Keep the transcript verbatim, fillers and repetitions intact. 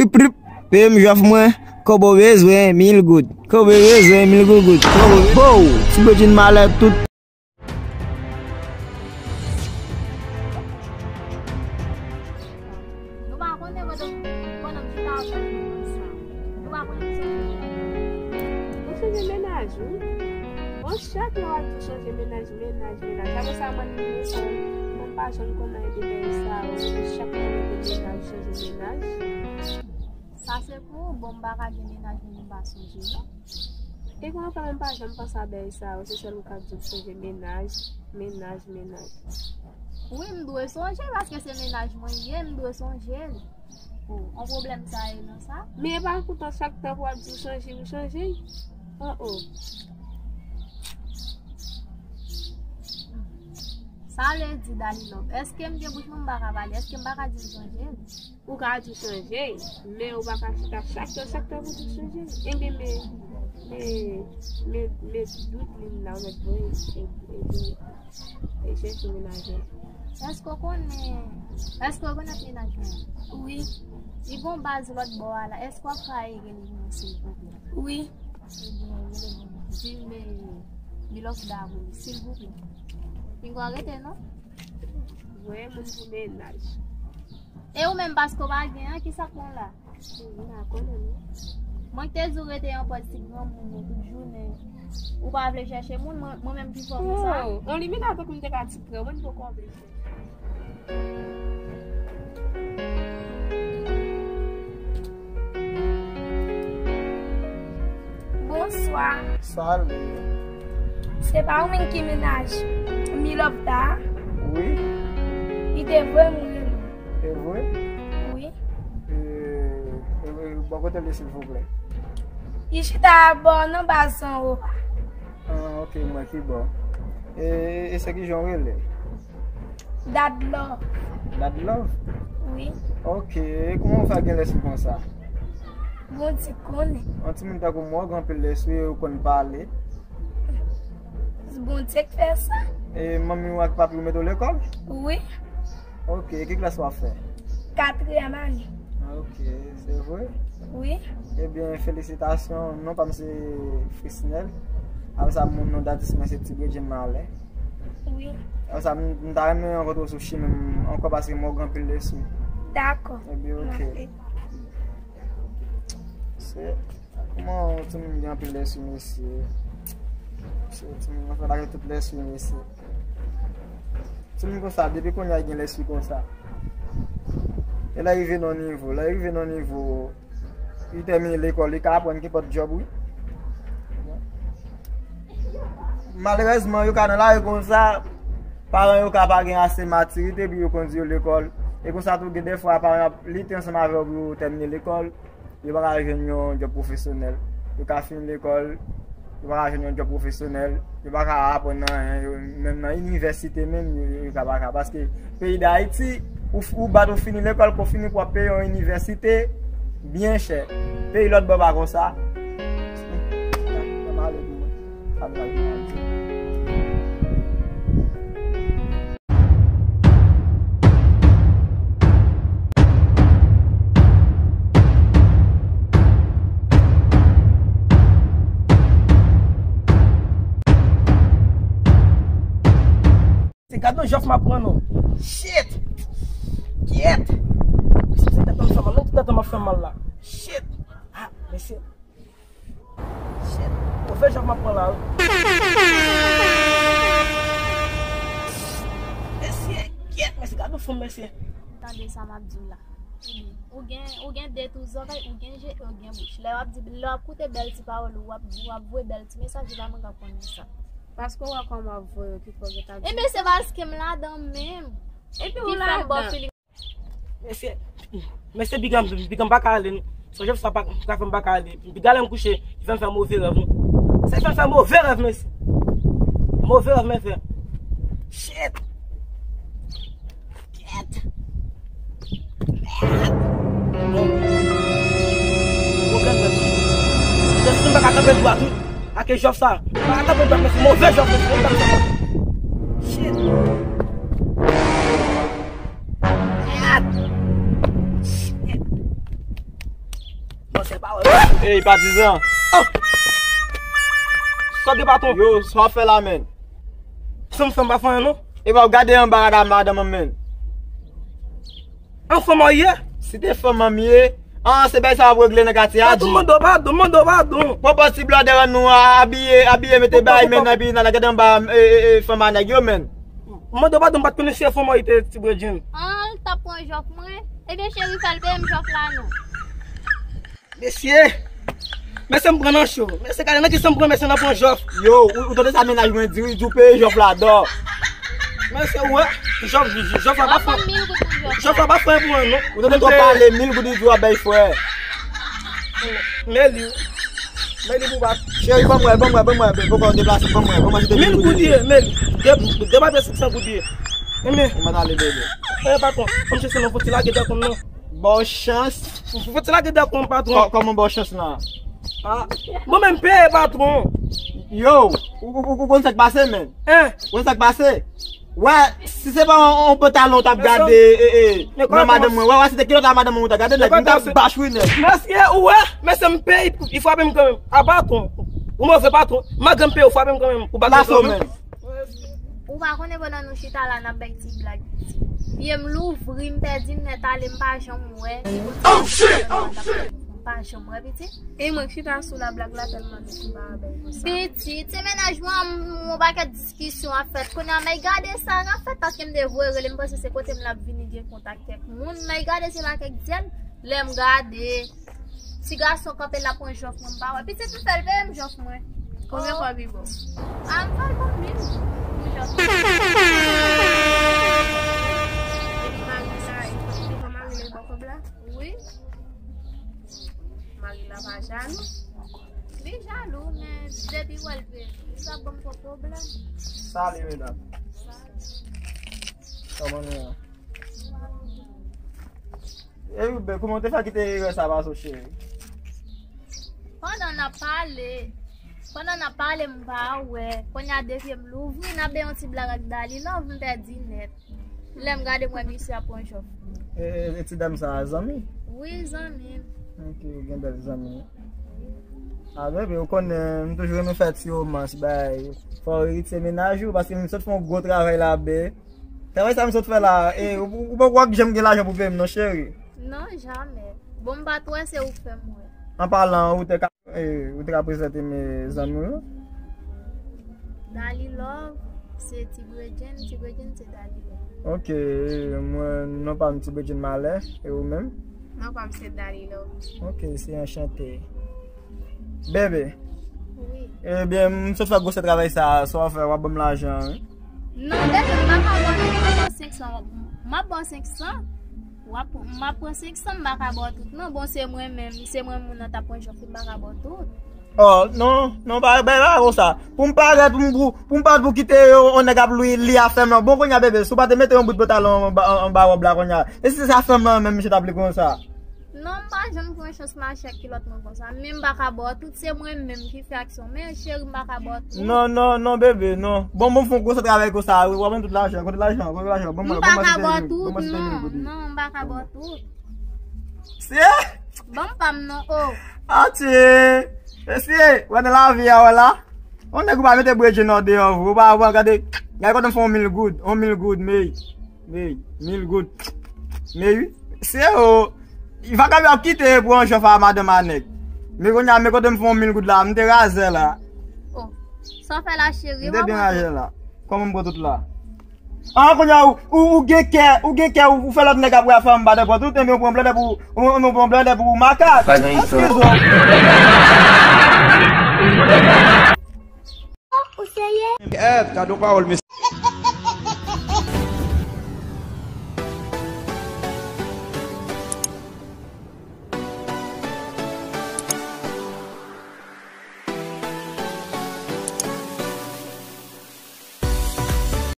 Prip, prip, peye m jwèf mwen, kòb ou bezwen, mil goud. Kòb ou bezwen, mil goud, goud. Kòb ou, bow! Ti bredjenn malè tout. Nou pa konnen kote m, kote m chita ap tann moun sa. Nou pa konnen m chanje mennaj. Ou chanje mennaj, wi. Bon, chak lè w ap di w chanje mennaj, mennaj, mennaj. Apre sa, mwen, mwen, mwen pa janm konn anyen de bagay sa yo. Chak lè w mete mennaj, chanje mennaj. Sa se pou ou, bon, m pa ka gen mennaj, moun m pa sonje, non. E kòman fè mwen pa janm panse a bagay sa yo? Se sèl ou k ap di w chanje mennaj, mennaj, mennaj. Wi, m dwe sonje, paske se mennaj mwen li ye, m dwe sonje l. Oh, on pwoblèm sa ye nan sa? Men e pa poutan chak tan pou w ap di w chanje, w chanje. Oh, oh. Sa vle di, Dali Love, èske m gen bouch mwen m pa ka pale? Èske m pa ka di m chanje l? Ou ka di w chanje, men ou pa ka chita chak tan, chak tan pou di w chanje. Ebyen, men, men, men, men dout li la, ou mèt voye, e, e, e, e chèche mennaj ou. Èske w konnen, èske w rekonèt mennaj mwen? Wi. Li gon baz lòt bò a la. Èske w ap ka ede li pou mwen, silvouplè? Wi. Ebyen, rele mwen. Di m, men, Milòf da pou li, silvouplè. Pinga w rete, non? Voye moun pou mennaj. E ou menm, paske w pa gen an, ki sa k pran w la? M pa konnen, non. Mwen ki te di w rete yon pòt ti granmoun ou tout jounen. Ou pa vle chèche moun, mwen, mwen menm ki fè w konsa. Oh, on limit atank m te ka ti granmoun, poko vle chèche. Bonswa. Salut. Se pa ou menm ki mennaj Milòf da? Wi. Li te voye m rele w. E vre? Wi. E, e, e, bò kote l ye, silvouplè? Li chita bò nan baz anwo a. Ah, ok, m wè ki bò. E, e se ki jan w rele? Dad Love. Dad Love? Wi. Ok, e kòman w fè gen lespri konsa? Bondye konnen. Yon timoun tankou mwen, w gen anpil lespri e w konn pale. Se Bondye k fè sa. E manmi w ak papi w mete w lekòl? Wi. Ok, ki klas w ap fè? Katriyèm ane. Ok, se vre? Wi. Ebyen, felisitasyon. Non pa m se Frisnel. Apre sa, moun non datis mwen se Ti Bredjenn Malè. Wi. Apre sa, m, m ta renmen rankontre w sou chimen m ankò paske mwen w gen anpil lespri. Dakò. Ebyen, ok. Se, kòman yon timoun gen anpil lespri, mesye? Se timoun nan fè lage tout lespri, mesye. Timoun konsa, depi kounye a, li gen lespri konsa. E lè rive nan nivo, lè rive nan nivo, li tèmine lekòl, li ka aprann kenpòt djòb, wi. Malerèzman, yo ka nan lari konsa, paran yo ka pa gen ase matirite pou yo kondui yo lekòl. E konsa tou, gen dèfwa, paran yo ap lite ansanm avè w pou yo tèmine lekòl. Yo pa ka jwenn yon djòb pwofesyonèl. Yo ka fini lekòl, yo pa ka jwenn yon djòb pwofesyonèl. Yo pa ka aprann anyen. Yo, menm nan inivèsite menm, yo, yo, yo ka pa ka. Paske peyi Dayiti, ou, ou bat ou fini lekòl, kou fini pou w ap peye yon inivèsite byen chè. Peyi lòt bò pa konsa. Sa m ale pou mwen. Sa m pral pou mwen. Se gad yon jòf m ap pran non. Shit! Kyèt! Se tèt mwen fè mal, non, se tèt mwen fè mal la. Shit! Ah, mesye. Shit. Move jòf m ap pran la, wi. Mesye, kyèt, mesye, gad yon fanm, mesye. Tande sa m ap di w la. Ou gen, ou gen de tou zòrèy, ou gen je, ou gen bouch. Lè w ap di, lè w ap koute bèl ti pawòl, w ap, w ap voye bèl ti mesaj, ou pa menm ka konnen sa. Paske w wè kòman m ap voye yo ki fè w gen ta di. Ebyen, se paske m ladan menm. Epi ou ladan. Mesye, mesye, piga m, piga m pa ka ale, non. Sa Jèf sa pa, ka fè m pa ka ale. Piga lè m kouche, li fè m fè move rèv, non. Sa fè m fè move rèv, mesye. Move rèv, men fè. Shit! Kyèt! Mèd! Bon. Pwoblèm, mesye. Jèf, si m pa ka kanpe dwat, wi. Ake Jèf sa. M pa ka kanpe dwat, mesye. Move Jèf, mesye. Shit! Mèd! Shit! Ey, patizan. Oh! Sa w gen, patwon? Yo, sa w ap fè la, menn? Sanm, sanm pa fè anyen, non? E pa w gade anba rad a madanm an, menn. An fanm an ye? Si te fanm an m ye, an, se bagay sa w ap regle nan katye a, di. Patwon, mande w padon, mande w padon. Pran pòz ti blòdè an nou a, abiye, abiye, mete bagay, menn, epi n al gade anba, e, e, e, fanm a nèg yo, menn. Mande w padon, m pa t konnen se fanm an ye te, ti Bredjin. An, l t ap pran jòf mwen. Ebyen, cheri, fè l peye m jòf la, non. Mesye, mesye m pran nan cho. Mesye, gade nan kisa m pran, mesye nan pran jòf. Yo, ou, ou tande sa mennaj mwen di, wi, di w peye jòf la, dò. Mesye, ou wè, jòf, jòf la pa fè. Jòf la pa fè pou mwen, non. Ou tande twòp pale, mil goud li di w ap bay frè. Men li, men li pou bat. Cheri, ban mwen, ban mwen, ban mwen, poko deplase, ban mwen, ban mwen, se mil goud li ye, men li, de, de papye senk san goud li ye. Men, ou mèt ale, bebe. E, patwon, kòm se se non, fò ti lage dèkòm non. Ba w chans. Fò ti lage dèkòm, patwon. Kò-, kòman ba w chans lan? Ah. Bon, men m peye, patwon. Yo, ou, ou, ou, ou konn sa k pase, menn? Hein? Ou konn sa k pase? Wè, si se pa yon, yon pantalon w t ap gade, e, e, nan madanm mwen. Wè, wè, si te kilòt a madanm mwen ou t ap gade, nèg, m t ap bach wi, nèg. Mesye, ou wè, mesye, m peye, li frape m kanmenm. A, patwon. Ou move, patwon. Malgre m peye, ou frape m kanmenm. Ou bat m kanmenm. Ou pa konnen pandan nou chita la, n ap bay ti blag, piti. Pye m louvri, m pèdi nèt ale, m pa janm wè. Oh, shit! Oh, shit! M pa janm wè, piti. E mwen k chita sou la, blag la tèlman dout, m pa bay konsa. Piti, se mennaj mwen, yon pakèt diskisyon ap fèt. Kounye a, men gade sa n ap fèt, paske m te voye rele, m panse se kote m l ap vini gen kontak kèk moun. Men gade se pa kèk dyèl, lè m gade. Ti gason kanpe la pran jòf mwen, m pa wè. Pitit m fè l peye m jòf mwen. Konbyen kòb li ba w? A, m fè l ban m mil pou jòf mwen. Epi mari la, li pran mari la, li ba w kòb la? Wi. Mari la pa jalou? Li jalou, men depi wè l peye, li pa ban m twòp pwoblèm. Salut, medam. Salut. Kòman nou ye? E Ruben, kòman w te fè kite erè sa pase w, cheri? Pandan n ap pale, pandan n ap pale, m pa wè. Kounye a, de pye m louvri, n ap de yon ti blag ak Dali Love, m pèdi nèt. Lè m gade, m wè misye ap pran jòf. E, e, e ti dam sa a, zanmi? Wi, zanmi m. Ok, gen bèl zanmi. A, bebe, ou konnen, m toujou renmen fè ti romans, bay. Fò w iritye mennaj ou, paske m sot fè yon gwo travay la, be. Travay sa m sot fè la, e, ou, ou, ou poko wè k janm gen lajan pou peye m non, cheri. Non, jamè. Bon, m pa t wè se ou k fè m wè. An palan, ou te ka, e, ou te ka prezante m zanmi w? Dali Love, se Ti Bredjen, Ti Bredjen se Dali Love. Ok, mwen, non pa m Ti Bredjen Malè, e ou menm? Non pa m se Dali Love. Ok, se anchante. Bebe. Wi. Ebyen, m sot fè gwosè travay sa a, sa w ap fè, w ap ban m lajan, wi. Non, bebe, m pa ka ba w, m ap ba w senk san, w ap, m ap ba w senk san, w ap, m ap pran senk san, m pa ka ba w tout, non, bon, se mwen menm, se mwen moun nan t ap pran jòf li, m pa ka ba w tout. Oh, non, non, pa, pa, pa konsa. Pou m parèt, pou m, pou, pou m parèt, pou kite yon, yon nèg ap li, li afè m nan. Bon, kounye a, bebe, si w pa te mete yon bout pantalon anba, anba wòb la, kounye a. E si se afè m nan menm, misye t ap li konsa? Non, m pa janm pran chans mache ak kilòt mwen konsa. Men m pa ka ba w tout, se mwen menm ki fè aksyon. Men cheri, m pa ka ba w tout. Non, non, non, bebe, non. Bon, bon, fè yon gwo sot travay konsa, wi, w ap pran tout lajan, kote lajan, kote lajan? Ban mwen, ban mwen sete mil, ban mwen sete mil goud. Non, m pa ka ba w tout. Se? Ban m pa m non, o. Atye! Mesye, wè nan lavi a, wè la. Yon nèg ou pa mete Bredjen nan deyò, vre. Ou pa, ou pa gade, gade kote m fè yon mil goud, yon mil goud, men. Men, mil goud. Men wi. Se yo. Vagabon ap kite pou yon jòf a madanm a nèg. Men kounye a, men kote m fè yon mil goud la, m te razè la. Oh. Sa w fè la, cheri? M te byen razè la. Kòman m pran tout la? Ah, kounye a, ou, ou, ou gen kè, ou gen kè, ou, ou fè lòt nèg ap wè afè m pa dèpò tout, enben ou pran blòdè pou, ou, ou pran blòdè pou makak. Pa gen istwa. Eskize w. Ou serye? Kèt, gade yon pawòl, mesye.